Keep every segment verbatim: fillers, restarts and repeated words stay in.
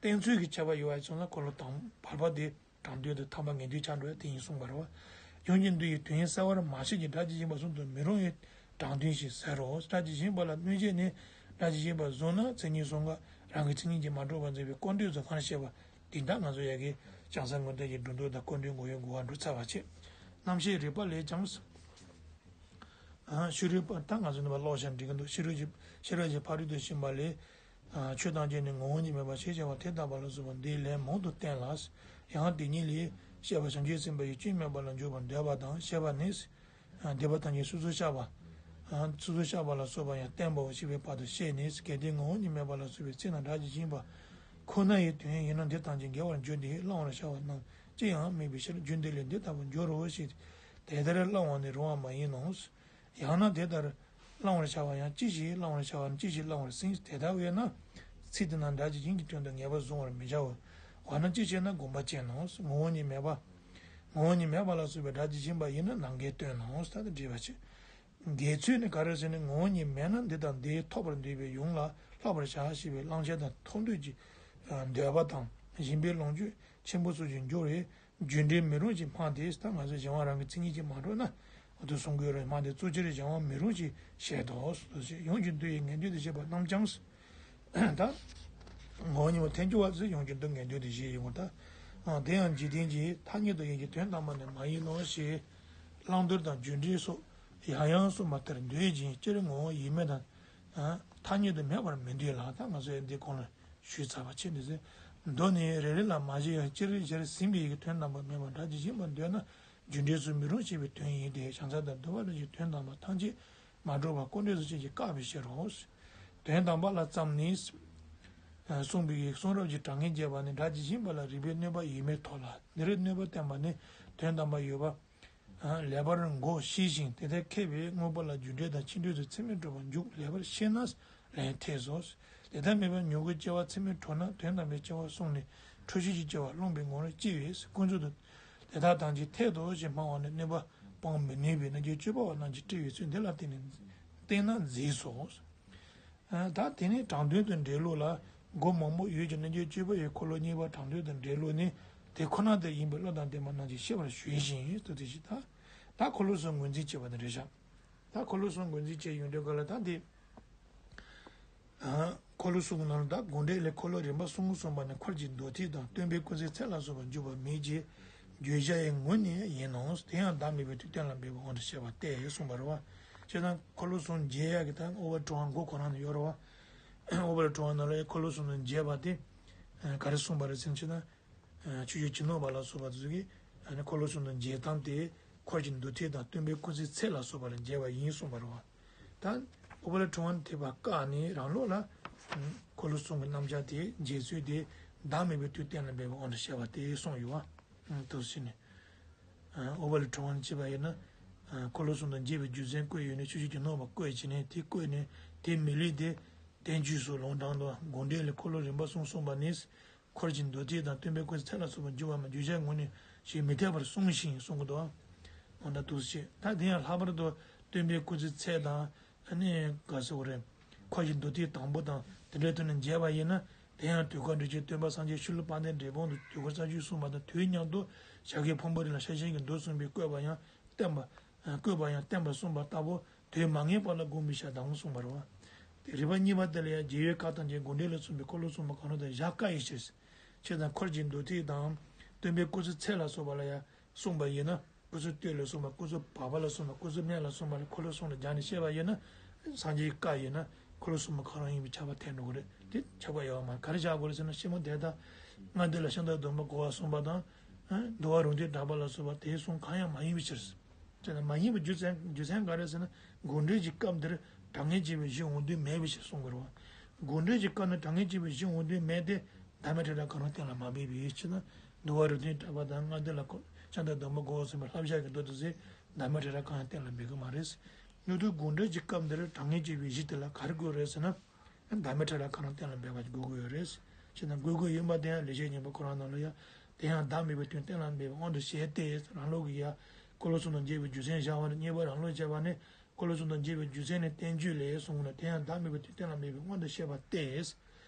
བསྟན་ཚུལ་གྱི་ཁྱད་པར་ཡོད་པ་སོང་ན་འཁོར་ལོ་དང་བར་པ་དེ་དྲང་དོན་དང་ཐ་མ་ངེས་དོན་ཆགས་འགྲོ་ཡ་དེ་ཡིན་གསུངས་པ་རེད་བ། ཡུམ་གྱི་འདུ་ཡི་དོན་གསལ་བར་མ་ཤེས་ཀྱི་སྒྲ་ཇི་བཞིན་པ་བཟུང་དུ་མི་རུང་བའི་དྲང་དོན་ཞེས་ཟེར་རོ། སྒྲ་ཇི་བཞིན་པ་ལ་གནོད་བྱེད་ནི་སྒྲ་ཇི་བཞིན་པ་བཟུང་ན་མཚན་ཉིད་གསུམ་ཀ་རང་གི་མཚན་ཉིད་ཀྱིས་མ་གྲུབ་པར་འཛིན་པའི་སྐུར་འདོད་དུ་གང་བཤད་པ་འདི་དག་ང་ཚོ་ཡ་གི་བྱང་སེམས་མངོན་བསྟན་གྱི་སྒྲོ་འདོགས་དང་སྐུར་འདོད་ངོ་བོའི་འགོག་པ་འགྲོ་ཚར་བ་བྱེད། རྣམ་ཤེས་རིག་པ་ལས་ཀྱང་། ཨ། ཤེས་རིག་པ་ད་ང་ཚོ་ནི་མ་ཀློག་བྱ་འགྲིག་གི་འདུག་ཤེས་རིག་གི་ཤེས་རབ་ཀྱི་ཕ་རོལ་ཏུ་ཕྱིན་པ་ལས། ཨ། ཆོས་ཐམས་ཅད་ནི་ངོ་བོ་ཉིད་མེད་པ་ཞེས་བྱ་བ་དེ་ལྟ་བ་ལ་སོགས་པ་འདི་ལན་མང་དུ་བསྟན་ལ། ཡང་དེ་ཉིད་ལས་བཤད་པ་བྱང་ཆུབ་སེམས་དཔའི་སྐྱོན་མེད་པ་ལ་འཇུག་པར་འདོད་པ་དང་ཞེས་པ་ནི། ཨ། སྡིག་པ་ཐམས་ཅད་སོ་སོར་བཤགས་པ། ཨ། སོ་སོར་བཤགས་པ་ལ་སོགས་པ་ཡང་བསྟན་པའོ་ཞེས་པའི་བར་དུ་བཤད་ནས། གལ་ཏེ་ངོ་བོ་ཉིད་མེད་པ་ལ་སོགས་པའི་ཚིག་རྣམས་སྒྲ་ཇི་བཞིན་པ་ཁོ་ན་ཡི་དོན་ཡིན་ན་འདི་ཐམས་ཅད་འགལ་བར་འགྱུར་ཏེ་བླང་བར་བྱ་བ་རྣམས་ཅི་ཡང་མེད་པའི་ཕྱིར། རྒྱུ་འདི་ལས་འདི་ལྟ་བུར་འགྱུར་རོ་ཞེས་དེ་ལྟར་བླང་བ་ནི་རུང་བ་མ་ཡིན་ནོ། ཡང་ན་དེ་ལྟར་བླང་བར་བྱ་བ་ཡང་ཅི་ཞིག་བླང་བར་བྱ་བ་ཅི་ཞིག་བླང་བར་ཟིན། དེ་ལྟ་བས་ན་ཚིག་དེ་རྣམས་སྒྲ་ཇི་བཞིན་གྱི་དོན་དུ་ངེས་པར་བཟུང་བར་མི་བྱའོ། འོ་ན་ཅི་བྱས་ན་དགོངས་པ་ཆེ་ནོ། ངོ་བོ་ཉིད་མེད་པ། ངོ་བོ་ཉིད་མེད་པ་ལ་སོགས་པའི་སྒྲ་ཇི་བཞིན་པ་ཡིན་ན་ནམ་འགལ་སྟོན་ནོ། ད་དེ་འགྲེལ་པ་བྱེད། འགལ་ཚུལ་ནི་ག་རེ་ཟེར་ན་ངོ་བོ་ཉིད་མེད་ན་འདི་དང་འདི་ཐོབ་པར་འདོད་པའི་ཡུམ་ལ་ལྷག་པར་བྱ་ཞེས་པའི་བླང་བྱ་དང་ཐོབ་འདོད་ཀྱི་འདོད་པ་དང་སྦྱིན་པའི་ལོངས་སྤྱོད་ཆེན་པོ་སོགས་ཀྱི་འགྱུར་བའི་རྒྱུ་འབྲས་མི་རུང་ཞིང་འཕངས་ཏེ། ད་ང་ཚོས་གཞན་དབང་རང་གི་མཚན་ཉིད་ཀྱིས་མ་གྲུབ་ན་འོ་དེ་གསུང་གི་ཡོད་རེད། འཕངས་ཏེ་གཙོ་ཆེར་གཞན་དབང་མི་རུང་ཞེས་བཤད་དོ། ཡུམ་གྱི་འདུ་ཡི་ངེས་དོན་དུ་བཤད་པ་རྣམས་ཀྱང་། ད་ངོ་བོ་ཉིད་མ་ཐལ་འགྱུར་བ་ཚོས་ཡུམ་གྱི་འདུ་ངེས་དོན་དུ་བཞེད་ཡོང་བ་ལྟར། དེ་ཡང་འཇིག་རྟེན་གྱི་ཐ་སྙད་དུ་ཡིན་གྱི་དོན་དམ་པ་ནི་མ་ཡིན་ནོ་ཞེས་བླང་དོར་དང་རྒྱུ་འབྲས་སོགས་ཡང་ཡང་གསུངས་པ་ལྟར་འདོད་ཅིང་སྤྱིར་ངོ་བོ་ཡིན་མིན་དང་ཐ་སྙད་དུ་མེད་པར་མི་འདོད་ལ། ད་ང་ཚོས་འདི་གོང་ལ་ཞུས་ཚར་བ་ཕྱིན་ཏེ། མདོ་ནི་རེ་རེ་ལ་མ་བྱས་ཡང་སྤྱིར་གཞིར་ཟིན་པའི་ཡི་གེ་དོན་དམ་པར་མེད་པར་སྒྲ་ཇི་བཞིན་པར་འདོད་ན་རྒྱུ་འབྲས་སུ་མི་རུང་ཞེས་པའི་དོན་ཡིན་ཏེ། བྱང་ས་དང་འདུལ་བ་ལས་ཀྱི་དོན་དམ་པ་ཐམས་ཅད་མ་གྲུབ་པ་སྐུར་འདོད་སོགས་ཅན་གྱིས་བཀག་པའི་ཕྱིར་རོ། དོན་དམ་པ་ལ་བརྩམས་ནས་གསུངས་པའི་གསུང་རབ་ཀྱི་དྲང་ངེས་རྒྱས་པ་ནི་སྒྲ་ཇི་བཞིན་པ་ལ་རིགས་པས་གནོད་པ་ཡོད་མེད་ཐོགས་ལ། འདིར་གནོད་པ་བསྟན་པ་ནི་དོན་དམ་པར་ཡོད་པ་ལེགས་པར་གོ་ཤེས་ཤིང་དེ་ལྟར་མཁས་པས་དངོས་པོ་ལ་རྒྱུ་འབྲས་དང་ཕྱིན་འབྲས་སུ་ཚད་མས་གྲུབ་པར་འཇུག་ལེགས་པར་ཤེས་ན་ལན་འཐད་སོ། དེ་ལྟར་མེད་པར་མྱུ་གུའི་སྐྱེ་བ་ཚད་མས་གྲུབ་ན་དོན་དམ་པའི་སྐྱེ་བ་གསུངས་ནས་འཁྲུལ་ཤེས་ཀྱི་སྐྱེ་བ་སློང་བའི་ངོར་སྐྱེ་བས་ཀུན་རྫོབ་ཏུ་དེ་དག་ཐམས་ཅད་འཐད་དོ་ཞེས་སྨྲ་བ་ནི་གནོད་པ་སྤང་མི་ནུས་པའི་རྣལ་འབྱོར་སྤྱོད་པ་བ་རྣམས་ཀྱིས་བཀྲི་བའི་ཚུལ་འདི་ལ་བརྟེན་ནས་བསྟན་ན་མཛེས་སོ། ད་དེ་ནི་དྲང་དོན་དུ་འགྲེལ་ལུགས་ལ་སྒོ་མང་པོ་ཡོད་ཀྱང་རྣལ་འབྱོར་སྤྱོད་པ་བའི་འཁོར་ལོ་གཉིས་པ་དྲང་དོན་དུ་འགྲེལ་ལུགས་ནི་དེ་ཁོ་ན་དེ་ཡིན་པའི་བློ་དང་ལྡན་པ་རྣམས་ཀྱིས་ཤེས་པར་ཞུས་ཤིང་དུ་དེ་བཞིན་ད། ད་འཁོར་ལོ་གསུམ་ངོས་འཛིན་བྱེད་པ་དེ་རེད་བཞག་ད་འཁོར་ལོ་གསུམ་ངོས་འཛིན་བྱེད་ཡོང་དུས་སྐབས་ལ་ད་འདི། འཁོར་ལོ་གསུམ་ནང་ལ་ད་དགོངས་འགྲེལ་ལས་འཁོར་ལོ་རིམ་པ་གསུམ་གསུངས་པ་ནི་འཁོར་གྱི་མདོར་བསྡུས་དང་སྟོན་པའི་སྐུ་ཚེའི་ཚད་ལ་སོགས་པར་འཇུག་པ་མེད་ཅེས་བརྗོད་བྱ་ཡི་ངོས་ནས་ཡིན་ནོ། དེ་ཡང་བདག་མེད་པའི་དུས་གཏན་ལ་འབེབས་པའི་དབང་དུ་བྱས་པ་སྟེ་གསུངས་པ་རེད་བ། བྱས་ཙང་འཁོར་ལོ་གསུམ་འབྱེད་ཡག་གི་ད་ཨོ་བར་ཊི་ཝན་མགོ་ཁོ་རང་ནས་ཡོད་རེད་བ། ཨོ་བར་ཊི་ཝན་ནང་ལ་འཁོར་ལོ་གསུམ་དུ་འབྱེད་པ་དེ། ག་རེ་གསུངས་པ་རེད་ཟེར་ན། ཆོས་རྗེ་སྤྱི་ནོར་བ་ལ་སོགས་པ་དེ་ཚོ་གིས་ཨ་ནི་འཁོར་ལོ་གསུམ་དུ་འབྱེད་སྟངས་དེ་འཁོར་གྱི་མདོར་བསྡུས་དང་སྟོན་པའི་སྐུ་ཚེའི་ཚད་ལ་སོགས་པ་ལ་འབྱེད་པ་ཡིན་གསུངས་པ་རེད་བ། ད་ཨོ་བར་ཊི་ཝན་དེ་བ་བཀག་ནས་རང་ལུགས་ལ་འཁོར་ལོ་གསུམ་གྱི་རྣམ་གཞག་དེ་འབྱེད་ཚུལ་དེ་བདག་མེད་པའི་དུས་གཏན་ལ་འབེབས་པའི་དབང་དུ་བྱས་པ་དེ་གསུངས་ཡོད་བ། དུ་ཕྱིན་ནས། ཨོ་བར་ཊི་ཝན་བྱས་པ་ཡིན་ན། འཁོར་ལོ་གསུམ་དུ་འབྱེད་པའི་རྒྱུ་མཚན་བཀོད་ཡོད་ནས་ཆོས་རྗེ་སྤྱི་ནོར་བ་བཀོད་བྱས་ནས་དེ་བཀོད་ནས་དེ་མི་ལུས་དེ་བསྟན་བཅོས་སུ་ལུང་དྲངས་དང་དགོངས་འགྲེལ་ལས་འཁོར་ལོ་རིམ་པ་གསུམ་གསུངས་པ་ནི། འཁོར་གྱི་མདོར་བསྡུས་དང་སྟོན་པའི་སྐུ་ཚེའི་ཚད་ལ་སོགས་པ་འཇུག་པ་མ་བརྗོད་བྱའི་ངོས་ནས་ཞེས་མི་འཐད་པར་གསུངས་ཤིང་གསུང་གི་འདུག་འོ་ད་འདུག་སེ་བྱས། ད་དེ་ཡང་ལྷག་པར་དུ་སྟོན་པའི་སྐུ་ཚེའི་ཚད་དང་ཨ་ནི་ག་ཟེར་བ་རེད། འཁོར་གྱི་མདོར་བསྡུས་དང་པོ་དང་དེ་འདྲའི་ཐོག་ནས་མཇལ་བ་ཡིན་ན། དེ་ཡང་དུས་འཁོར་འགྲོ་ཆེན་སྟོན་པ་སངས་རྒྱས་ཤཱི་ལ་དཔལ་ལྡན་འབྲས་སྤུངས་དུ་དུས་འཁོར་རྩ་རྒྱུད་གསུངས་པ་དང་དུས་མཉམ་དུ་བྱ་རྒོད་ཕུང་པོའི་རི་ལ་ཤེར་ཕྱིན་གྱི་མདོ་གསུངས་པའི་བཀོད་པ་ཡང་བསྟན་པ། བཀོད་པ་ཡང་བསྟན་པ་གསུངས་པ་ལྟ་བུ། དུས་མ་ངེས་པ་ལ་དགོངས་པའི་ཞལ་གདམས་གསུངས་པ་རེད་བ། དེ་རིམ་པ་གཉིས་པ་དེ་ལ་ཡང་རྒྱལ་བའི་བཀའ་ཐམས་ཅད་དགོངས་འགྲེལ་ལས་གསུངས་པའི་འཁོར་ལོ་གསུམ་པོ་གང་རུང་དང་བཞག་དཀའ་ཡི་ཕྱིར། བྱས་ཙང་འཁོར་གྱི་མདོར་བསྡུས་དང་། སྟོན་པའི་སྐུ་ཚེའི་ཚད་ལ་སོགས་པ་ལ་ཡང་གསུངས་པ་ཡིན་ན། སྐུ་ཚེའི་སྟོད་ལ་གསུངས་པ་སྐུ་ཚེའི་བར་པ་ལ་གསུངས་པ་སྐུ་ཚེའི་སྨད་ལ་གསུངས་པ་ལ་འཁོར་ལོ་གསུམ་ལ་སྦྱར་ནས་བཤད་པ་ཡིན་ན། སངས་རྒྱས་ཀྱི་བཀའ་ཡིན་ན་འཁོར་ལོ་གསུམ་པོ་གང་རུང་ཡིན་པའི་ཁྱབ་པ་འཐད་འགྲོ་གི་རེད། དེ་ཁྱབ་པ་ཡོད་མ་རེད། ག་རེ་བཞག་དགོས་རེད་ཟེར་ན་ཕྱི་མོ་དེ་དང་། ལྔ་སྡེ་ལ་ཤིང་རྟ་སྡོང་པོ་བགོ་བ་གསུངས་པ་དང་། འདུལ་བ་རོ་འདི་འདྲ་པ་ལ་སོགས་པ་དེ་གསུམ་གང་ཡང་མ་ཡིན་པའི་ཕྱིར། དེ་ལ་མ་ཡིན་པའི་རྒྱུ་མཚན་རྒྱུ་མཚན་ག་རེ་ཟེར་ན། དགོངས་འགྲེལ་གྱི་སྐབས་འདིར་དྲང་ངེས་བྱས་པའི་གཞི་འོང་དོན་མེད་པའི་ཕྱིར་གསུངས་པ་རེད་བ། དགོངས་འགྲེལ་གྱི་སྐབས་ནི་དྲང་ངེས་བྱས་པའི་གཞི་འོང་དོན་མེད་དེ། བདག་མེད་ཕྲ་རགས་གང་རུང་གཏན་ལ་མ་འབེབས་པའི་ཕྱིར་ན། འདུལ་བ་རོ་འདི་འདྲ་པ་དང་ལྔ་སྡེ་ལ་ཤིང་རྟ་སྡོང་པོ་བགོ་བ་གསུངས་པའི་བསླབ་བྱ་གི་མདོ་དེ་ཚོས་བདག་མེད་ཕྲ་རགས་གང་ཡང་གཏན་ལ་འབེབས་ཀྱི་མ་རེད། སྔོན་དུ་དགོངས་འགྲེལ་གྱི་སྐབས་འདིར་དྲང་ངེས་བྱས་པའི་གཞི་དེ་ལ་ག་རེ་དགོས་རེད་ཟེར་ན། བདག་མེད་ཕྲ་རགས་གང་རུང་གཏན་ལ་འབེབས་པ་དགོས་ཀྱི་ཡོད་རེད། བྱས་ན་དགོས་ཀྱི་ཡོད་པ་དེ་ཡང་ལེགས་བཤད་སྙིང་པོ་ཁོ་རང་ནང་ལ་ཡང་། དེ་ཡང་བདག་མེད་པའི་དོན་གཏན་ལ་འབེབས་པའི་དབང་དུ་བྱས་ཏེ། རང་ལུགས་ཀྱི་ཡང་འཁོར་ལོ་གསུམ་དང་འབྱེད་པའི་རྒྱུ་མཚན་བཞག་པ་ནི་གཉིས་པ་རང་ལུགས་བྱས་པ་ནི། འཁོར་ལོ་གསུམ་དང་འབྱེད་པའི་རྒྱུ་མཚན་ནི་བསྟན་བཅོས་ལས་གསུངས་ན། དེ་ཡང་བདག་མེད་པའི་དོན་གཏན་ལ་འབེབས་པའི་དབང་དུ་བྱས་པ་སྟེ།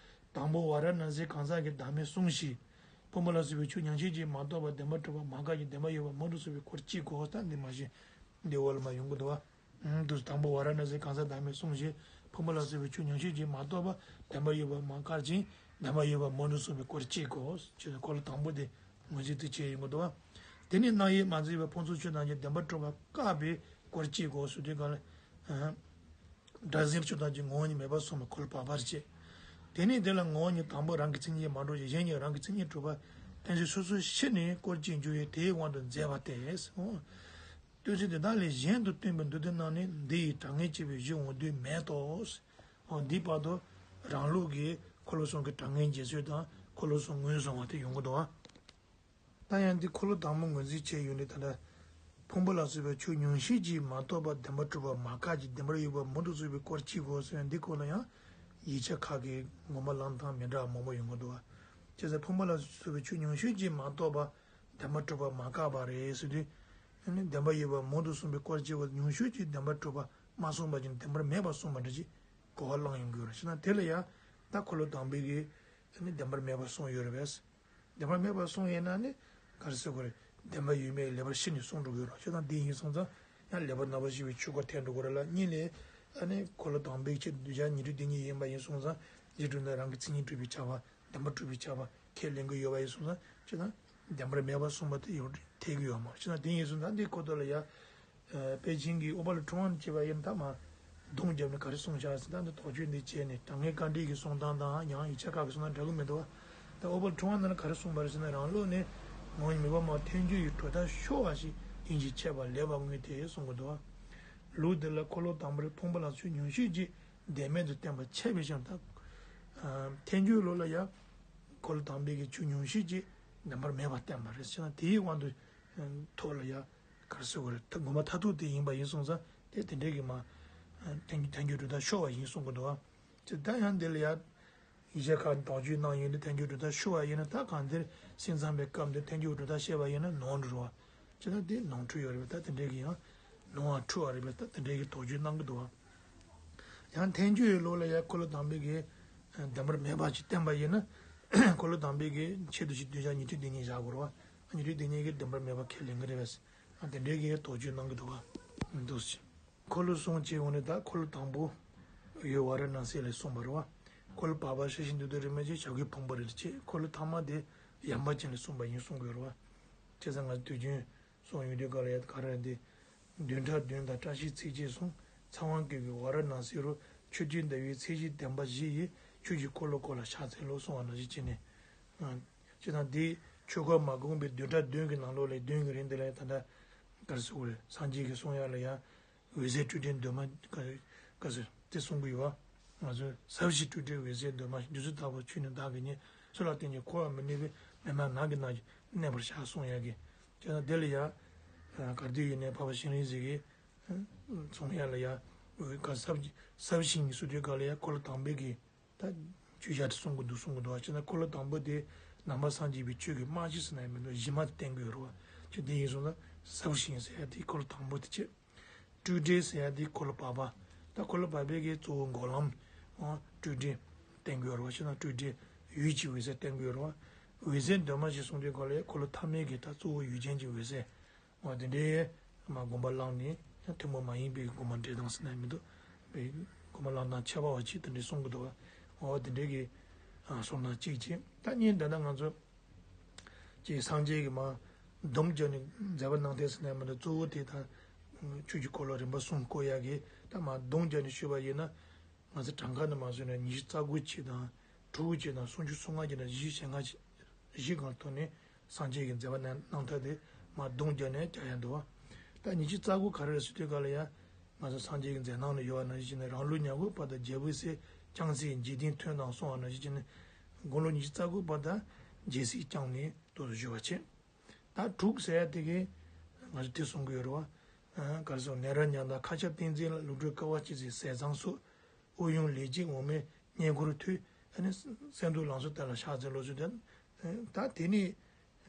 དང་པོ་ཝཱ་ར་ཎཱ་སིའི་གང་ཟག་གིས་བདག་མེད་གསུངས་ཤིག། ཕུང་པོ་ལ་སོགས་པའི་ཆོས་ཉུང་ཤས་ཀྱིས་མ་རྟོགས་པར་བདེན་པར་གྲུབ་པ་མ་འགགས་ཀྱི་བདེན་པར་ཡོད་པ་མང་དུ་གསུངས་པའི་སྐོར་གཅིག་གོ། ད་འདི་མ་གཞི་འདི་འོག་ལ་མ་ཡོང་གི་འདུག་བ། ཨུམ། དུ་དང་པོ་ཝཱ་ར་ཎཱ་སིའི་གང་ཟག་བདག་མེད་གསུངས་ཤིག། ཕུང་པོ་ལ་སོགས་པའི་ཆོས་ཉུང་ཤས་ཀྱིས་མ་རྟོགས་པར་བདེན་པར་ཡོད་པ་མ་འགགས་ཀྱི་བདེན་པར་ཡོད་པ་མང་དུ་གསུངས་པའི་སྐོར་གཅིག་གོ། ཅེས་སོགས་འཁོར་ལོ་དང་པོ་དེ་ངོས་འཛིན་དུ་བྱས་ཡོང་གི་འདུག་བ། དེ་ནས་རྣམ་དབྱེ་མ་འཛིན་པའི་ཕུང་སོགས་ཆོས་ཐམས་ཅད་བདེན་པར་གྲུབ་པ་བཀག་པའི་སྐོར་གཅིག་གོ་ཟེར་དུས་གང་ལ། སྒྲ་ཟད་ཆོས་ཐམས་ཅད་ངོ་བོ་ཉིད་མེད་པར་གསུངས་པའི་འཁོར་ལོ་བར་པར་བྱས། དེ་ནས་དེ་ལ་ངོ་བོ་ཉིད་དང་པོ་རང་གི་མཚན་ཉིད་མ་གྲུབ་ཅིང་གཞན་ཉིད་རང་གི་མཚན་ཉིད་གྲུབ་པ་གཏན་ཚིགས་སོ་སོའི་ཕྱིར་ནི་སྐོར་གཅིག་འཇུག་པས་དེའི་དབང་དུ་མཛད་པ་སྟེ། ལྟོས་ཚུལ་དེ་དག་ལས་གཞན་དུ་སྟོན་པའི་མདོ་སྡེ་རྣམས་ནི་འདི་ཡི་དྲང་ངེས་འབྱེད་པའི་གཞི་འོང་དུས་མེད་དོ། འོ་འདིའི་བར་དུ་རང་ལུགས་ཀྱི་འཁོར་ལོ་གསུམ་གྱི་དྲང་ངེས་འབྱེད་ཚུལ་དང་འཁོར་ལོ་གསུམ་ངོས་བཟུང་བ་དེ་ཡོང་གི་འདུག་བ། ད་ཡང་འདི་འཁོར་ལོ་དང་པོ་ངོས་འཛིན་བྱས་ཡོད་ནི་ད་ལྟ། ཕུང་པོ་ལ་སོགས་པའི་ཆོས་ཉུང་ཤས་ཀྱིས་མ་རྟོགས་པར་བདེན་པར་གྲུབ་པ་མ་འགགས་ཀྱི་བདེན་པར་ཡོད་པ་མང་དུ་གསུངས་པའི་སྐོར་གཅིག་གོ་ཟེར་བའི་འདི་སྐོར་ལ་ཡང་ཡིག་ཆ་ཁག་གི་ངོ་མ་ལམ་སྟོན་མི་འདྲ་བ་མང་པོ་ཡོང་གི་འདུག་བ། བྱས་ཙང་ཕུང་པོ་ལ་སོགས་པའི་ཆོས་ཉུང་ཤས་ཀྱིས་མ་རྟོགས་པར་བདེན་པར་གྲུབ་པ་མ་འགགས་པ་རེད་ཟེར་དུས། ཨ་ནི་བདེན་པར་ཡོད་པ་མང་དུ་གསུངས་པའི་སྐོར་གཅིག་གོ། ཉུང་ཤས་ཀྱིས་བདེན་པར་གྲུབ་པ་མ་གསུངས་པ་ཅིག་བདེན་པར་མེད་པར་གསུངས་པ་འདྲ་ཅིག་གོ་བ་བླངས་ཡོང་གི་ཡོད་རེད། བྱས་ན་དེ་ལ་ཡང་ད་འཁོར་ལོ་དང་པོའི་གི་ཨ་ནི་བདེན་པར་མེད་པར་གསུངས་ཡོད་རེད་པས། བདེན་པར་མེད་པར་གསུངས་ཡིན་ན་ནི་ག་རེ་ཟེར་དགོས་རེད། བདེན་པ་ཡོད་མེད་ལེགས་པར་ཤེས་ནས་གསུངས་འགྲོ་གི་ཡོད་རེད། བྱས་ཙང་དེ་ཡིན་སོང་ཙང་ཡང་ལེགས་པར་རྣམ་པར་ཤེས་པའི་ཆོས་སྐོར་ཐལ་འགྲོ་གི་རེད་ལ། གཉིས་ནས་ཨ་ནི་འཁོར་ལོ་དང་པོའི་ཆེད་དུ་གདུལ་བྱ་ཉན་ཐོས་དེ་ཉིད་ཡིན་པ་ཡིན་སོང་ཙང་རྗེས་འགྲོ་ན་རང་གི་མཚན་ཉིད་གྲུབ་པའི་ཁྱབ་པ་བདེན་པར་གྲུབ་པའི་ཁྱབ་པ་ཁས་ལེན་གི་ཡོད་པ་ཡིན་སོང་ཙང་བྱས་ཙང་བདེན་པར་མེད་པར་གསུངས་པ་དེ་ཡོད་ཐལ་གི་ཡོད་མ་རེད། བྱས་ཙང་དེ་ཡིན་སོང་ཙང་འདི་ཁོ་ཐོག་ལ་ཡ། པེ་ཅིང་གི་ཨོ་པལ་ཁྲོན་ཝན་བྱས་པ་ཡིན་ན་ད་མ་གདོང་བརྒྱབ་ནས་ག་རེ་གསུངས་བཞག་ཟེར། ད་འདི་དོགས་གཅོད་འདི་བྱས་ནས་དྲང་ངེས་དཀའ་འགྲེལ་གྱི་གསུང་སྟངས་དང་ཡང་ཡིག་ཆ་ཁག་གི་གསུང་སྟངས་འདྲ་གི་མི་འདུག་བ། ད་ཨོ་པལ་ཁྲོན་ཝན་ནང་ལ་ག་རེ་གསུངས་པ་རེད་ཟེར་ན། རང་ལུགས་ནི་ངོ་བོ་ཉིད་མེད་པ་མ་ཐལ་འགྱུར་ཡི་གྲུབ་མཐའ་ཤོར་བ་ཞིག་ཡིན་ཞིང་འཆད་པ་ལེགས་པར་མངོན་ཏེ་གསུང་གི་འདུག་བ། ལུགས་འདི་ལ་འཁོར་ལོ་དང་པོར་ཕུང་པོ་ལ་སོགས་ཉུང་ཤས་ཀྱིས་བདེན་མེད་དུ་བསྟན་པ་འཆད་པའི་ཕྱིར་ད། ཐལ་འགྱུར་ལུགས་ལ་ཡང་འཁོར་ལོ་དང་པོའི་གི་ཆོས་ཉུང་ཤས་ཀྱིས་བདེན་པར་མེད་པར་བསྟན་པ་རེད་ཟེར་ན་དེའི་དབང་དུ་ཐོག་ལ་ཡང་ག་རེ་ཟེར་དགོས་རེད། ད་དགོངས་པ་མཐར་ཐུག་དེ་ཡིན་པ་ཡིན་སོང་ཙང་དེ་དེ་འདྲའི་གི་མ་ཐལ་ཐལ་འགྱུར་གྲུབ་མཐའ་ཤོར་བ་ཡིན་གསུང་གི་འདུག་བ། ཅེས་ད་ཡང་འདི་ལ་ཡང་ཡིག་ཆ་ཁག་དོགས་གཅོད་གནང་ཡོད་འདི་ཐལ་འགྱུར་གྲུབ་མཐའ་ཤོར་བ་ཡིན་ན་ད་གང་ལྟར་སེམས་ཙམ་པའི་སྐབས་འདི་ཐལ་འགྱུར་གྲུབ་མཐའ་བཤད་པ་ཡིན་ན་ནོར་འགྲོ་བ། ཅེས་ད་འདི་ནོར་འཁྲུལ་ཡོད་རེད་པས། ད་དེ་འདྲའི་གི་ཡང་ནོར་བ་འཁྲུལ་བ་རེད་པས། ད་དེ་འདྲའི་གི་དོགས་གཅོད་གནང་གི་འདུག་བ། ཡང་ཐལ་འགྱུར་ཡི་ལུགས་ལ་ཡང་འཁོར་ལོ་དང་པོའི་གི་བདེན་པར་མེད་པ་ཅིག་བསྟན་པ་ཡིན་ན་འཁོར་ལོ་དང་པོའི་གི་ཆེད་དུ་ཞིག་གདུལ་བྱ་ཉན་ཐོས་དེ་ཉིད་བཞག་དགོས་རེད་བ། ཉན་ཐོས་དེ་ཉིད་ཀྱིས་བདེན་པར་མེད་པ་ཁས་ལེན་གི་རེད་པས། དེ་འདྲའི་གི་དོགས་གཅོད་གནང་གི་འདུག་བ། འདུག་ཟེར། འཁོར་ལོ་གསུམ་བྱས་ཡོང་ནས་ད་འཁོར་ལོ་དང་པོ་ཡུལ་ཝཱ་ར་ཎཱ་སི་ལ་གསུངས་པ་རེད་བ། འཁོར་ལོ་བར་པ་སྲིད་ཞིའི་འདུས་སྡོད་རིས་མེད་ཅན་བྱ་རྒོད་ཕུང་པོ་རེ་རེ་བྱས། འཁོར་ལོ་ཐ་མ་དེ་ཡངས་པ་ཅན་ལ་གསུངས་པ་ཡིན་གསུང་གི་ཡོད་རེད་བ། བྱས་ཙང་ང་ཚོ་དུས་རྒྱུན་གསུངས་ཡོང་དུས་ག་ལ་ཡ་ག་རེ་འདི། བདུན་ཕྲག་བདུན་དང་བཀྲ་ཤིས་ཚེས་བརྒྱད་གསུམ། ཚངས་དབང་བཀོད་པའི་ཝཱ་ར་ཎཱ་སི་རུ། ཆོས་ཀྱི་ཟླ་བའི་ཚེས་བཞིའི་བདེན་པ་བཞི་ཡིས། ཆོས་ཀྱི་འཁོར་ལོ་བསྐོར་ལ་ཕྱག་འཚལ་ལོ་གསུངས་པ་ནང་བཞིན་བྱས་ནས། ཨ། བྱས་ཙང་འདི་ཆོས་འཁོར་མ་གོམས་པའི་བདུན་ཕྲག་བདུན་གྱི་ནང་ལོགས་ལ་བདུན་གྱི་རིང་འདི་ལ་ད་ལྟ་ག་རེ་ཟེར་དགོས་རེད། སངས་རྒྱས་ཀྱི་གསུང་ཡག་ལ་ཡང་འོད་ཟེར་སྤྲོས་བྲལ་འདུན་མ་ག་རེ་ག་རེ་ཟེར་དེ་གསུང་གི་ཡོད་བ། ང་ཚོས་ཟབ་ཞི་སྤྲོས་བྲལ་འོད་ཟེར་འདུན་མ་བདུད་རྩི་ལྟ་བུ་ཆོས་ནི་བདག་གིས་རྙེད། ཚུལ་ལ་བརྟེན་ཅིང་འཁོར་བར་མི་གནས་པའི་མི་མ་ནག་གི་ནང་གནས་པར་བྱ་གསུང་ཡག་གི། བྱས་ཙང་འདི་ལ་ཡང་ག་རེ་འདུག་ཡིན་ནའི་འཕགས་པ་ཤྲཱི་ལེན་ཞིག་གིས། གསུང་ཡག་ལ་ཡང་། ག་ཟབ་ཟབ་ཞི་གསུང་དུས་ག་ལ་ཡང་འཁོར་ལོ་དང་པོའི་གི། ད་ཆོས་བཤད་དེ་གསུང་གི་འདུག་གསུང་གི་འདུག་བ། བྱས་ན་འཁོར་ལོ་དང་པོ་དེ་ནང་པ་སངས་རྒྱས་པའི་ཆོས་ཀྱི་རྨང་གཞི་ཟེར་ན་ཡང་མི་འདུག་གཞི་མ་དེ་བསྟན་གི་ཡོད་རེད་བ། ཆོས་དེ་ཡིན་སོང་ན་ཟབ་ཞི་ཟེར་ཡག་དེ་འཁོར་ལོ་དང་པོ་དེ་བྱས། སྤྲོས་བྲལ་ཟེར་ཡག་དེ་འཁོར་ལོ་བར་པ། ད་འཁོར་ལོ་བར་པའི་གི་གཙོ་བོ་འགོག་ལམ། སྤྲོས་བྲལ་བསྟན་གི་ཡོད་རེད་བ། བྱས་ན་སྤྲོས་བྲལ་ཡུལ་གྱི་འོད་ཟེར་བསྟན་གི་ཡོད་རེད་བ། འོད་ཟེར་འདུན་མ་ཞེས་གསུངས་དུས་ག་ལ་ཡང་འཁོར་ལོ་ཐ་མའི་གི་ད་གཙོ་བོ་ཡུལ་ཅན་གྱི་འོད་ཟེར། འོ་དེ་འདྲའི་མ་དགོངས་པ་བླངས་ནས་ཐུན་མོང་མ་ཡིན་པའི་དགོངས་པ་འགྲེལ་སྟངས་ཟེར་ན་མི་འདུག་པའི་དགོངས་པ་བླངས་སྟངས་ཁྱད་པར་བ་ཅིག་དེ་འདྲའི་གསུང་གི་འདུག་བ། འོ་དེ་འདྲའི་གི་གསུང་སྟངས་གཅིག་བྱས། ད་གཉིས་ད་ལྟ་ང་ཚོ་ཀྱི་སངས་རྒྱས་ཀྱི་མ་སྡོམ་བརྒྱབ་ནས་མཛད་པ་གནང་ཐེངས་ཟེར་ན་མི་འདུག་གཙོ་བོ་དེ་ད་ཆོས་ཀྱི་འཁོར་ལོ་རིམ་པ་གསུམ་བསྐོར་ཡག་གི་ད་མ་སྡོམ་བརྒྱབ་ནས་ཞུས་པ་ཡིན་ན། ང་ཚོ་གྲངས་ཀ་ནས་མ་བཟོས་ན་ཉི་ཤུ་རྩ་དགུ་ཅིག་དང་དྲུག་ཅིག་དང་སུམ་ཅུ་སོ་ལྔ་ཅིག་དང་བཞི་ཞེ་ལྔ་ཅིག་བཞི་སྒང་ཐོག་ནས་སངས་རྒྱས་ཀྱི་མཛད་པ་གནང་གནང་ཐབས་དེ་མར་སྡོམ་རྒྱག་ནས་རྒྱག་ཡ་འདུག་བ། ད་ཉི་ཤུ་རྩ་དགུ་ག་རེ་རེད་ཟེར་དུས་ག་ལ་ཡ། ང་ཚོ་སངས་རྒྱས་ཀྱི་མཛད་རྣམ་ལ་ཡོད་པ་ནང་བཞིན་བྱས་ནས་རང་ལུགས་ཉ་གོ་པ་དང་རྒྱལ་པོའི་སྲས་ལྕམ་སྲས་འཇིག་རྟེན་མཐུན་དང་གསུངས་པ་ནང་བཞིན་བྱས་ནས་དགུང་ལོ་ཉི་ཤུ་རྩ་དགུ་པ་དང་རྒྱལ་སྲིད་བསྐྱངས་ནས་དུ་བཞུགས་པ་བྱས། ད་དྲུག་ཟེར་ཡ་དེ་གས་ང་ཚོ་དེ་གསུང་གི་ཡོད་རེད་བ། ཨ། ག་རེ་ཟེར་ནད་རབ་ཉམས་དང་མཁའ་ཁྱབ་ཏིང་འཛིན་ལ་ལུས་འཁྲུགས་དཀའ་བ་སྤྱད་ཚེ་ཟས་གཙང་གསོལ། དབུགས་དབྱུང་ལས་བྱེད་འོ་མས་བསྙེན་བཀུར་མཐུད། ཨ་ནི་གསེར་མདོག་ལང་ཚོ་དེ་ལ་ཕྱག་འཚལ་ལོ་ཞུ་དོན། ད་དེ་ནི་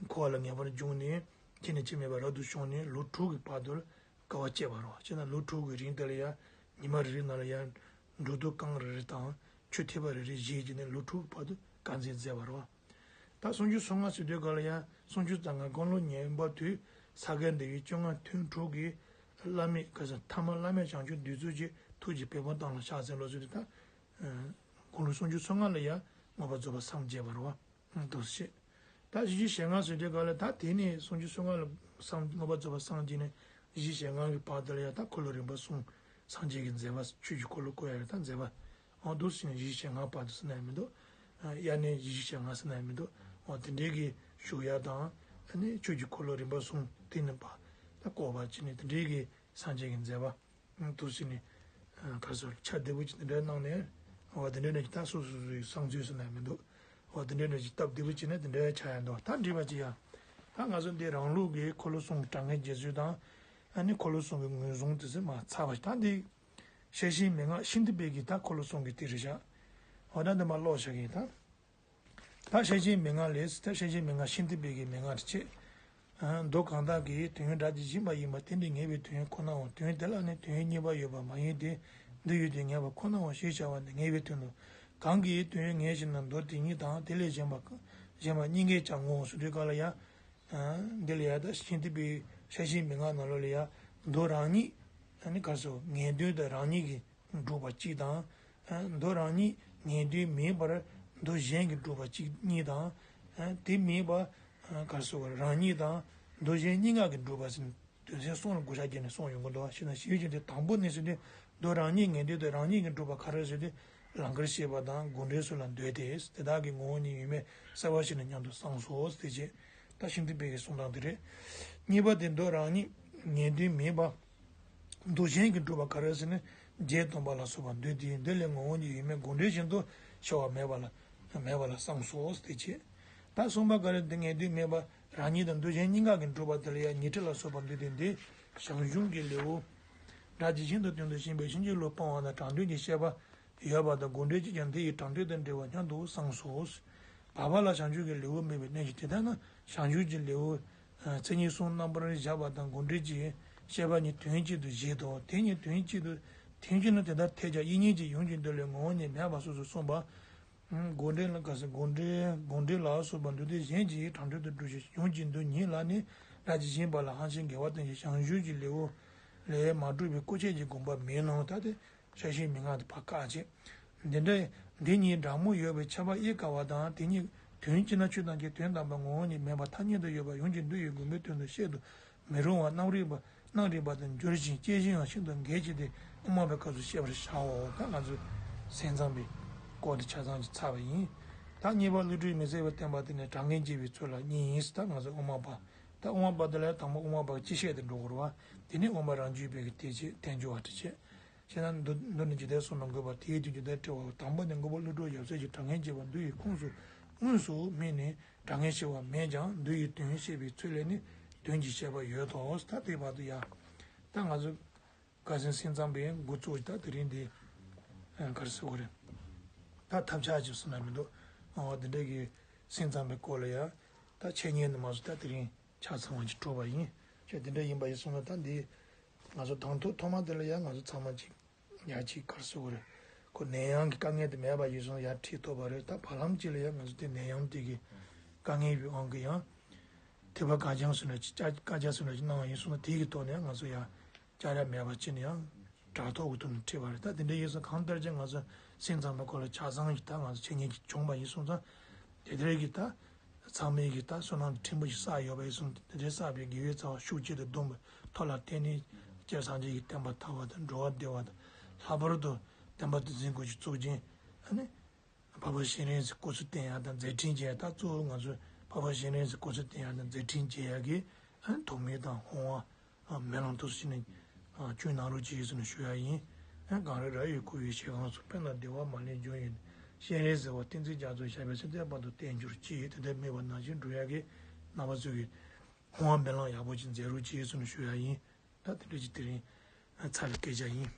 འཁོར་བ་ལས་ངེས་པར་བྱུང་ནས་སྐྱེ་ནས་སྐྱེ་མེད་པ་རབ་ཏུ་བྱུང་ནས་ལོ་དྲུག་གི་བར་དུ་དཀའ་བ་སྤྱད་པ་རེད་བ། བྱས་ན་ལོ་དྲུག་གི་རིང་དེ་ལ་ཡང་ཉི་མ་རེ་རེ་ནང་ལ་ཡང་འགྲོ་འདུག་རྐང་རེ་རེ་དང་ ཆུ་ཐིགས་པ་རེ་རེ་བཞེས་བྱས་ནས་ལོ་དྲུག་གི་བར་དུ་དཀར་མཛེས་མཛད་པ་རེད་བ། ད་སུམ་ཅུ་སོ་ལྔ་ཟེར་དུས་སྐབས་ལ་ཡང་སུམ་ཅུ་རྩ་ལྔ་དགུང་ལོ་ཉི་ཤུ་པ་དུས་ས་ག་ཟླ་བའི་བཅོ་ལྔ་ཐུན་དྲུག་གི་བླ་མེད་ག་ས་ཐ་མ་བླ་མེད་བྱང་ཆུབ་འདི་ཚོ་ཀྱི་ཐུགས་ཀྱི་བེམ་པོ་གཏན་ལ་ཕྱག་འཚལ་ལོ་ཟེར་དུས་ད། དགུང་ལོ་སུམ་ཅུ་སོ་ལྔ་ལ་ཡང་མངོན་པར་རྫོགས་པར་སངས་རྒྱས་པ་རེད་བ། འདུག་སེ། ད་བཞི་བཅུ་ཞེ་ལྔ་ཟེར་དུས་སྐབས་ལ་ད་དེ་ནས་སུམ་ཅུ་སོ་ལྔ་ལ་སངས་མངོན་པར་རྫོགས་པར་སངས་རྒྱས་ནས་བཞི་བཅུ་ཞེ་ལྔ་གི་བར་དུ་ལ་ཡང་ད་འཁོར་ལོ་རིམ་པ་གསུམ་སངས་རྒྱས་ཀྱི་མཛད་པ་ཆོས་ཀྱི་འཁོར་ལོ་བསྐོར་ཡ་ལ་ད་མཛད་པ། འོ་འདུག་སེ་ནས་བཞི་བཅུ་ཞེ་ལྔ་བར་དུ་ཟེར་ན་ཡང་མི་འདུག་དབྱར་གནས་བཞི་བཅུ་ཞེ་ལྔ་ཟེར་ན་ཡང་མི་འདུག་འོ་དེ་འདྲའི་གི་བཞུགས་ཡ་དང་། ཨ་ནི་ཆོས་ཀྱི་འཁོར་ལོ་རིམ་པ་གསུམ་དེ་ནས་པ་ད་བསྐོར་བ་བྱས་ནས་དེ་འདྲའི་གི་སངས་རྒྱས་ཀྱི་མཛད་པ། འདུག་སེ་ནས། ག་སོ་ཆ་བདེ་པོ་ཅིག་དེ་འདྲ་གནང་ནས། འོ་དེ་འདྲ་ནས་ད་སོ་སོ་སོའི་བསང་མཛོད་ཟེར་ན་མི་འདུག་འོ་དེ་འདྲ་ནས་ཅིག་སྟབས་བདེ་པོ་ཅིག་ནས་དེ་འདྲ་ཆགས་ཡ་འདུག་ད་འདྲི་བ་ཅིག་ཡ། ད་ང་ཚོ་འདི་རང་ལུགས་ཀྱི་འཁོར་ལོ་གསུམ་གྱི་དྲང་ངེས་རྗེས་བཟོ་དང་། ཨ་ནི་འཁོར་ལོ་གསུམ་གྱི་ངོས་བཟུང་དེ་ཚོ་མ་ཚར་བ་ཞིག་ད་འདི། ཤེར་ཕྱིན་མན་ངག་ཤིན་ཏུ་སྦས་ཀྱི་ད་འཁོར་ལོ་གསུམ་གྱི་དེ་རེད་བཞག་འོ་ད་འདི་མ་ཀློག་བཞག་གི་ད། ད་ཤེར་ཕྱིན་མན་ངག་ལས་ད་ཤེར་ཕྱིན་མན་ངག་ཤིན་ཏུ་སྦས་ཀྱི་མན་ངག་དེ་བྱས། མདོ་གང་དག་གི་དོན་སྒྲ་ཇི་བཞིན་པ་ཡིན་པ་དེ་འདྲ་ངེས་པའི་དོན་ཁོ་ནའོ། དོན་དེ་ལ་ནི་དོན་གཉིས་པ་ཡོད་པ་མ་ཡིན་ཏེ། འདི་ཡོད་དེ་ངེས་པ་ཁོ་ནའོ་ཞེས་བྱ་བ་ནི་ངེས་པའི་དོན་ཏོ། གང་གིས་དོན་ངེས་ཤེ་ན་མདོ་དེ་ཉིད་དང་དེ་ལས་གཞན་པ་གཞན་པ་གཉིས་ཀས་ཀྱང་ངོ་ཟེར་དུས་སྐབས་ལ་ཡང་། འདི་ལ་ཡང་ད་ཤིན་ཏུ་སྦས་ཤེར་ཕྱིན་མན་ངག་ནང་ལོགས་ལ་ཡང་མདོ་རང་ཉིད་ནི་ག་སོ་ངེས་དོན་དེ་རང་ཉིད་ཀྱིས་འགྲུབ་པ་གཅིག་དང་། མདོ་རང་ཉིད་ངེས་དོན་མིན་པར་མདོ་གཞན་གྱིས་སྒྲུབ་པ་གཅིག་གཉིས་དང་། དེ་མིན་པ་ག་སོ་རང་ཉིད་དང་མདོ་གཞན་གཉིས་ཀ་གིས་སྒྲུབ་པ་ཟེར་དོན་ཚན་གསུམ་ལ་བགོ་བཤའ་བརྒྱབ་ནས་གསུངས་ཡོང་གི་འདུག་ཞེ་ན་ཞེས་བྱས་ཏེ་དང་པོ་ནས་ཟེར་ཏེ་མདོ་རང་ཉིད་ངེས་དོན་དེ་རང་ཉིད་ཀྱིས་སྒྲུབ་པ་ག་རེ་ཟེར་ཏེ། ལང་ཀར་གཤེགས་པ་དང་དགོངས་འགྲེལ་སོགས་ལ་འདོད་དེ། དེ་དག་གི་ངོ་བོ་ཉིད་ཡོད་མེད་གསལ་བར་བྱས་ནས་སྙམ་དུ་བསམས་སོ་ཟེར་བྱས། ད་ཤིན་ཏུ་སྦས་ཀྱི་གསུང་སྟངས་དེ་རེད། གཉིས་པ་དེ་མདོ་རང་ཉིད་ངེས་དོན་མིན་པ། མདོ་གཞན་གྱིས་སྒྲུབ་པ་ག་རེ་ཟེར་ན། བརྒྱད་སྟོང་པ་ལ་སོགས་པ་འདོད་དེ་འདི་ལས་ངོ་བོ་ཉིད་ཡོད་མེད་དགོངས་འགྲེལ་བཞིན་དུ་ཤོར་བ་མེད་པ་ལ་མེད་པ་ལ་བསམས་སོ་ཟེར་བྱས། ད་གསུམ་པ་ག་རེ་འདི་ངེས་དོན་མིན་པ་རང་ཉིད་དང་མདོ་གཞན་གཉིས་ཀ་གིས་སྒྲུབ་པ་དེ་ལ་ཡང་ཉི་ཁྲི་ལ་སོགས་པ་འདོད་དེ་འདི་ཞང་ཞུང་གི་ལེའུ། སྒྲ་ཇི་བཞིན་དུ་དོན་དུ་ཕྱིན་པའི་ཕྱིན་ཅི་ལོག་སྤོང་བ་དང་དྲང་དོན་གྱི་བཤད་པ། ཡོད་པ་དང་དགོངས་འགྲེལ་གྱིས་ཀྱང་དེ་ཡི་དྲང་དོན་དང་འབྲེལ་བ་སྙམ་དུ་བསམས་སོ། བར་པ་ལ་བྱང་ཆུབ་ཀྱི་ལེའུ་སྨོས་པའི་གནས་ཀྱི་དེ་ལྟར་ན་བྱང་ཆུབ་ཀྱི་ལེའུ། མཚན་ཉིད་གསུམ་རྣམ་པར་བཞག་པ་དང་དགོངས་འགྲེལ་གྱི་བཤད་པ་གཉིས་དོན་གཅིག་ཏུ་བཞེད་དོ། དེ་གཉིས་དོན་གཅིག་ཏུ་དོན་གཅིག་ན་དེ་ལྟར་ཐལ་ཀྱང་དབྱིག་གཉེན་གྱིས་ཡུམ་གྱི་མདོ་ལས་ངོ་བོ་ཉིད་མེད་པ་སོ་སོར་གསུངས་པ། དགོངས་འགྲེལ་ལ་ག་ས་དགོངས་འགྲེལ་དགོངས་འགྲེལ་ལ་སོགས་པ་མདོ་སྡེ་གཞན་གྱིས་དྲང་དོན་དུ་སྒྲུབ་ཕྱིར་ཡུམ་གྱི་མདོ་ཉིད་ལ་ནི་སྒྲ་ཇི་བཞིན་པ་ལ་ཧང་ཆེན་དགེ་བ་བསྟན་ཞིང་བྱང་ཆུབ་ཀྱི་ལེའུ་ལས་མ་གྲུབ་པའི་སྐུ་བྱད་ཀྱི་དགོངས་པ་མིན་ནོ། ད་དེ། ཤེར་ཕྱིན་མན་ངག་དེ་ཕར་བཀག་བྱས། འདི་འདྲ། འདི་གཉིས་འདྲ་མོ་ཡོད་པའི་ཁྱད་པར་དབྱེ་དཀའ་བ་དང་དེ་གཉིས་དོན་གཅིག་ན་ཆོས་ཐམས་ཅད་དོན་དམ་པ་ངོ་བོ་ཉིད་མེད་པར་ཐ་སྙད་དུ་ཡོད་པ་ཡུམ་གྱི་མདོ་ཡི་དགོངས་པའི་དོན་དུ་བཤད་དུ་མི་རུང་བ་རྣམ་རིག་པ་རྣམ་རིག་པ་དང་འགྱུར་ཞིང་སྐྱེ་ཞིང་ཡང་ཤིན་ཏུ་འགལ་ཕྱིར་ཏེ་དབུ་མ་པའི་སྐབས་སུ་བཤད་པར་བྱའོ། ད་ང་ཚོས་སེམས་ཙམ་པའི་སྐོར་དེ་ཆ་ཚང་ཅིག་ཚར་བ་ཡིན། ད་གཉིས་པ་བློ་གྲོས་མི་ཟད་པའི་བསྟན་པ་དེ་ནི་དྲང་ངེས་འབྱེད་པའི་ཚུལ་ལ་གཉིས་ཡིན། ད་ང་ཚོ་དབུ་མ་པ། ད་དབུ་མ་པ་དེ་ལ་དང་པོ་དབུ་མ་པ་སྤྱི་བཤད་དེ་འགྲོ་དགོས་རེད་བ། དེ་ནས་དབུ་མ་རང་རྒྱུད་པའི་གི་དེ་བྱེད་དལ་འབྱོར་བ་དེ་བྱེད། བྱས་ན་མདོ་མདོ་ནི་ཇི་ལྟར་གསུངས་པ་འགོད་པ་དེའི་དོན་ཇི་ལྟར་བཀྲལ་བའོ། དང་པོ་ནི་འགོད་པ་བློ་གྲོས་ཡབ་སྲས་ཀྱི་དྲང་ངེས་འབྱེད་པ་མདོ་ཡི་ཁོངས་སུ་དངོས་སུ་སྨིན་ནས་དྲང་ངེས་ཤེས་པ་མེད་ཀྱང་མདོ་ཡི་དོན་བཤད་པའི་ཚུལ་ལས་ནི་དོན་གྱི་བཤད་པ་ཡོད་དོ། ད་དེ་བར་དུ་ཡང་ད་ང་ཚོ་ཁ་སང་སེམས་ཙམ་པའི་འགོ་བཙུགས་ད་དེ་རིང་འདི་ག་རེ་ཟེར་དགོས་རེད། ད་ཐབས་ཆག་ཅིག་སོང་ན་མི་འདུག་འོ་དེ་འདྲ་གི་སེམས་ཙམ་པའི་སྐོར་ལ་ཡང་ད་འཆད་ཉན་ནི་མ་སོང་ད་དེ་རིང་། ཆ་ཚང་བ་ཅིག་གྲུབ་པ་ཡིན། ཅེས་དེ་འདྲ་ཡིན་པ་ཡིན་སོང་ན་ད་འདི་ང་ཚོ་དང་ཐོག་ཐོག་མ་དེ་ལ་ཡང་ང་ཚོ་ཚང་མ་ཅིག་ཡ་ཅིག་ག་རེ་ཟེར་དགོས་རེད། ཁོ་ནད་ཡམས་ཀྱི་དཀའ་ངལ་དེ་མེད་པ་ཡིན་སོང་ཡར་ཁྲིད་ཐུབ་པ་རེད། ད་བར་ལམ་ཅིག་ལ་ཡང་ང་ཚོ་དེ་ནད་ཡམས་དེ་གི་དཀའ་ངལ་གྱི་དབང་གིས་ཡང་ཐེག་པ་དཀའ་སྦྱངས་ཟེར་ན་ཅིག་བསྐྱར་བསྐྱར་བསྐྱར་ཟེར་ན་ཅིག་གནང་བ་ཡིན་སོང་ན་དེ་གི་ཐོག་ནས་ང་ཚོ་ཡང་བསྐྱར་ཡ་མེད་པ་ཅིག་ནས་ཡང་དྲ་ཐོག་གི་ཐོག་ནས་ཁྲིད་པ་རེད། ད་དེ་འདྲ་ཡིན་སོང་གང་ལྟར་ཀྱང་ང་ཚོ་སེམས་ཙམ་པའི་སྐོར་ལ་ཆ་ཚང་གི་ད་ང་ཚོ་འཆད་ཉན་གྱི་བྱུང་བ་ཡིན་སོང་ཙང་དེ་འདྲ་གི་ད། ཚང་མས་ཀྱི་ད་བསོད་ནམས་ཕྲན་བུ་ཞིག་བསགས་ཡོད་པ་ཡིན་སོང་དེ་འདྲའི་བསགས་པའི་དགེ་བའི་རྩ་བ་ཤུགས་ཆེ་དུ་བསྡོམས་པའི་མཐོ་ལ་བརྟེན་ནས་སྤྱིར་སངས་རྒྱས་ཀྱི་བསྟན་པ་དར་བ་དང་འགྲོ་བ་བདེ་བ་དང་ལྷག་པར་དུ་བསྟན་པ་དེ་འཛིན་དགོས་ཀྱི་གཙུག་རྒྱན་ཨ་ནི་འཕགས་པ་སྤྱན་རས་གཟིགས་སྐུ་ཚེ་བརྟན་ཡག་དང་མཛད་འཕྲིན་རྒྱས་ཡག་ད་གཙོ་བོ་ང་ཚོས་འཕགས་པ་སྤྱན་རས་གཟིགས་སྐུ་ཚེ་བརྟན་ཡག་དང་མཛད་འཕྲིན་རྒྱས་ཡག་གི་ཨ་ནི་ཐོགས་མེད་དང་ཧོང་བ། མེ་ལོང་དུ་ཕྱིན་ནས་ཆོས་གནང་རོགས་གྱིས་ཟེར་ནས་ཞུ་ཡ་ཡིན། གངས་རི་ར་ཡི་ཁུ་བའི་ཞལ་ཁམས་སུ་དཔེར་ན་བདེ་བ་མ་ལུས་འབྱུང་བའི་སྤྱན་རས་གཟིགས་དབང་བསྟན་འཛིན་རྒྱ་མཚོའི་ཞབས་པད་སྲིད་མཐའི་བར་དུ་བརྟན་གྱུར་ཅིག་དེ་ལྟར་སྨྲས་པ་ནང་བཞིན་འགྲུབ་ཡ་གི་རྣམ་པ་ཚོས་ཀྱི་ཧོང་བ་མེ་ལོང་ཡག་པོ་ཅིག་མཛད་རོགས་གྱིས་ཟེར་ནས་ཞུ་ཡ་ཡིན། ད་དེ་འདྲ་ཅིག་དེ་རིང་ཚར་བའི་སྐད་ཆ་ཡིན།